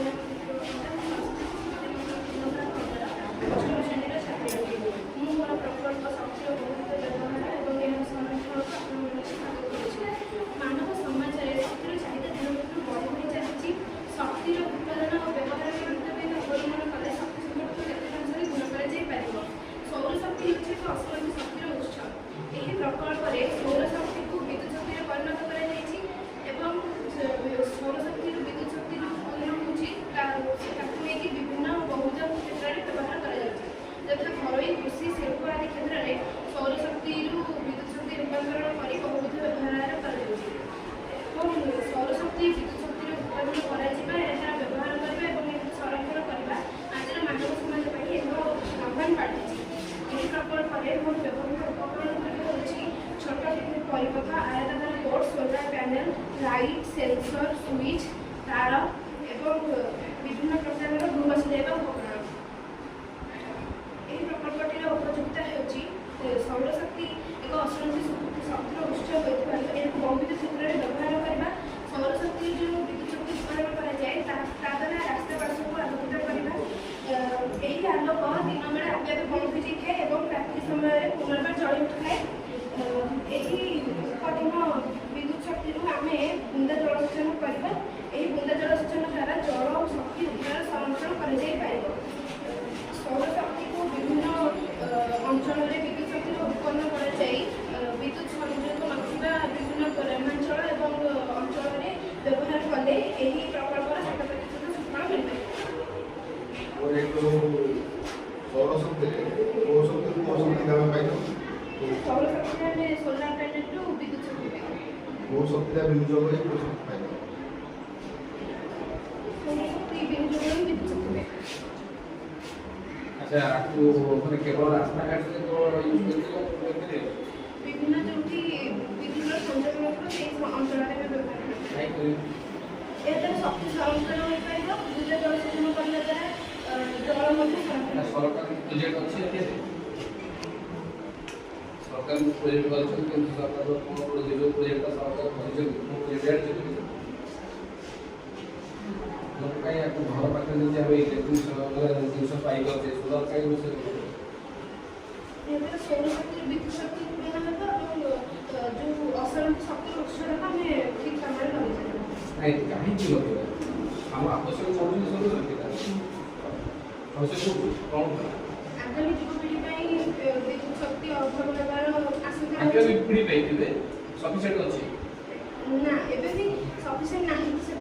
ନାମ ଦୀପିକା ପଣ୍ଡା। ମୁଁ ସରସ୍ୱତୀ ଶିଶୁ ବିଦ୍ୟା ମନ୍ଦିର, ଅଷ୍ଟମ ଶ୍ରେଣୀର ଛାତ୍ରୀ ଅଟେ। ମୁଁ ମୋର ପ୍ରକଳ୍ପ ଶକ୍ତିର ବହୁବିଧ ବ୍ୟବହାର ଏବଂ ଏହାର ସଂରକ୍ଷଣକୁ ଆପଣମାନଙ୍କୁ ସ୍ୱାଗତ କରୁଛି। ମାନବ ସମାଜରେ ଶକ୍ତିର ଚାହିଦା ଦିନକୁ ଦିନ ବଢ଼ି ବଢ଼ି ଚାଲିଛି। ଶକ୍ତିର ଉତ୍ପାଦନ ଓ ବ୍ୟବହାରରେ ମିତବ୍ୟୟିତା ଅବଲମ୍ବନ କଲେ ଶକ୍ତି ସଙ୍କଟକୁ କେତେକାଂଶରେ ଦୂର କରାଯାଇପାରିବ। ସୌରଶକ୍ତି ହେଉଛି ଏକ ଅସରନ୍ତି ଶକ୍ତିର ଉତ୍ସ। ଏହି ପ୍ରକଳ୍ପରେ ସୌରଶକ୍ତିକୁ ବିଦ୍ୟୁତ୍ ଶକ୍ତିରେ ପରିଣତ କରାଯାଇଛି ଏବଂ ସୌରଶକ୍ତିରୁ ବିଦ୍ୟୁତ୍ ଶକ୍ତି ଯେଉଁ ଉତ୍ପନ୍ନ ହେଉଛି, ତାକୁ ନେଇକି ବିଭିନ୍ନ ବହୁବିଧ କ୍ଷେତ୍ରରେ ବ୍ୟବହାର କରାଯାଉଛି, ଯଥା ଘରୋଇ, କୃଷି, ଶିଳ୍ପ ଆଦି କ୍ଷେତ୍ରରେ ସୌରଶକ୍ତିରୁ ବିଦ୍ୟୁତ୍ ଶକ୍ତି ରୂପାନ୍ତରଣ କରି ବହୁବିଧ ବ୍ୟବହାର କରାଯାଉଛି। ଏବଂ ସୌରଶକ୍ତି ବିଦ୍ୟୁତ୍ ଶକ୍ତିର ଉତ୍ପାଦନ କରାଯିବା, ଏହାର ବ୍ୟବହାର କରିବା ଏବଂ ଏହାକୁ ସଂରକ୍ଷଣ କରିବା ଆଜିର ମାନବ ସମାଜ ପାଇଁ ଏକ ଆହ୍ୱାନ ପାଲଟିଛି। ଏହି ପ୍ରକଳ୍ପରେ ମୋର ବ୍ୟବହୃତ ଉପକରଣ ଗୁଡ଼ିକ ହେଉଛି ଛୋଟ ବିଦ୍ୟୁତ୍ ପରିପଥ, ଆୟତାକାର board, solar panel, light, sensor, switch, ତାର ଏବଂ ବିଭିନ୍ନ ପ୍ରକାରର ଗୃହ ସଜାଇବା ଉପକରଣ। ଏହି ପ୍ରକଳ୍ପଟିର ଉପଯୋଗିତା ହେଉଛି, ସୌରଶକ୍ତି ଏକ ଅସରନ୍ତି ଶକ୍ତିର ଉତ୍ସ ହୋଇଥିବାରୁ ଏହାକୁ ବହୁବିଧ କ୍ଷେତ୍ରରେ ବ୍ୟବହାର କରିବା, ସୌରଶକ୍ତି ଯେଉଁ ବିଦ୍ୟୁତ୍ ଶକ୍ତି ଉତ୍ପାଦନ କରାଯାଏ, ତା ଦ୍ୱାରା ରାସ୍ତା ପାର୍ଶ୍ୱକୁ ଆଲୋକିତ କରିବା। ଏହି ଆଲୋକ ଦିନ ବେଳେ ଆପେ ଆପେ ବନ୍ଦ ହୋଇଯାଇଥାଏ ଏବଂ ରାତ୍ରି ସମୟରେ ପୁନର୍ବାର ଜଳି ଉଠିଥାଏ। ଏହି ଉତ୍ପାଦନ ବିଦ୍ୟୁତ୍ ଶକ୍ତିରୁ ଆମେ ବୁନ୍ଦା ଜଳସେଚନ କରିବା। ଏହି ବୁନ୍ଦା ଜଳସେଚନ ଦ୍ୱାରା ଜଳ ଓ ଶକ୍ତି ଉଭୟର ସଂରକ୍ଷଣ କରାଯାଇପାରିବ। ସୌରଶକ୍ତିକୁ ବିଭିନ୍ନ ଅଞ୍ଚଳରେ ବିଦ୍ୟୁତ୍ ଶକ୍ତିର ଉତ୍ପନ୍ନ କରାଯାଇ ବିଦ୍ୟୁତ୍ ସଂଯୋଗ ନଥିବା ବିଭିନ୍ନ ଗ୍ରାମାଞ୍ଚଳ ଏବଂ ଅଞ୍ଚଳରେ ବ୍ୟବହାର କଲେ ଏହି ପ୍ରକଳ୍ପର 100% ସୁଫଳ ମିଳିପାରିବ। ମୋର ଏ ଯୋଉ ସୌରଶକ୍ତିରେ କୋଉ ଶକ୍ତିରୁ କୋଉ ଶକ୍ତି ଆମେ ପାଇଥାଉ? ସୌରଶକ୍ତିରେ ଆମେ ସୋଲାର ପ୍ୟାନେଲରୁ ବିଦ୍ୟୁତ୍ ଶକ୍ତି ପାଇଥାଉ। କୋଉ ଶକ୍ତିଟା ବିନିଯୋଗ କରି କୋଉ ଶକ୍ତି ପାଇଥାଉ? ସୌରଶକ୍ତି ବିନିଯୋଗ କରି ବିଦ୍ୟୁତ୍ ଶକ୍ତି ପାଇଥାଉ। ଆଚ୍ଛା, ଆକୁ ମାନେ କେବଳ ରାସ୍ତାଘାଟରେ କେବଳ ୟୁଜ୍ କରିଥିଲେ? ବିଭିନ୍ନ ଯେଉଁଠି ବିଦ୍ୟୁତର ସଂଯୋଗ ନଥିବ, ସେଇ ଅଞ୍ଚଳରେ ଆମେ ବ୍ୟବହାର କରିଥାଉ। କାହିଁ କରିବେ? ଏହାଦ୍ୱାରା ଶକ୍ତି ସଂରକ୍ଷଣ ହୋଇପାରିବ। ବୁନ୍ଦା ଜଳସେଚନ କରିବା ଦ୍ୱାରା ଜଳ ମଧ୍ୟ ସଂରକ୍ଷଣ ନା ହୋଇପାରିବ। ସରକାରଙ୍କ ପ୍ରୋଜେକ୍ଟ ଅଛି ଏଥିରେ? ସରକାର ପ୍ରୋଜେକ୍ଟ କରିଛନ୍ତି, କିନ୍ତୁ ସରକାର କ'ଣ ପ୍ରୋଜେକ୍ଟ, ଯେଉଁ ପ୍ରୋଜେକ୍ଟଟା ସରକାର କରିଛନ୍ତି, କେଉଁ ପ୍ରୋଜେକ୍ଟ ଜାଣିଛନ୍ତି କି? ଲୋକ କାହିଁ ଆକୁ ଘର ପାଖରେ ଯଦି ଆମେ ଇଲେକ୍ଟ୍ରିକ୍ ଜିନିଷ ପାଇପାରୁଛେ, ସୋଲାର କାହିଁ ବସେଇବୁ? ଏହାଦ୍ୱାରା ସୌରଶକ୍ତିରୁ ବିଦ୍ୟୁତ୍ ଶକ୍ତି ଉତ୍ପନ୍ନ ହେବ ଏବଂ ଯେଉଁ ଅସରନ୍ତି ଶକ୍ତିର ଉତ୍ସଟାକୁ ଆମେ ଠିକ୍ କାମରେ ଲଗାଇ ପାରିବା। ନାଇଁ, କାହିଁକି ଲଗେଇବା? ଆମ ଆବଶ୍ୟକ ପଡ଼ୁଛି ସୌରଶକ୍ତିଟା? ଆବଶ୍ୟକ ପଡ଼ୁଛି କ'ଣ? ଆଗାମୀ ଯୁବପିଢ଼ି ପାଇଁ ବିଦ୍ୟୁତ୍ ଶକ୍ତି ଅଭାବ ହେବାର ଆଶଙ୍କା ଆଗାମୀ ଅଛି। ପିଢ଼ି ପାଇଁ ଏବେ ସଫିସିଏଣ୍ଟ ଅଛି? ନା, ଏବେ ବି ସଫିସିଏଣ୍ଟ ନାହିଁ।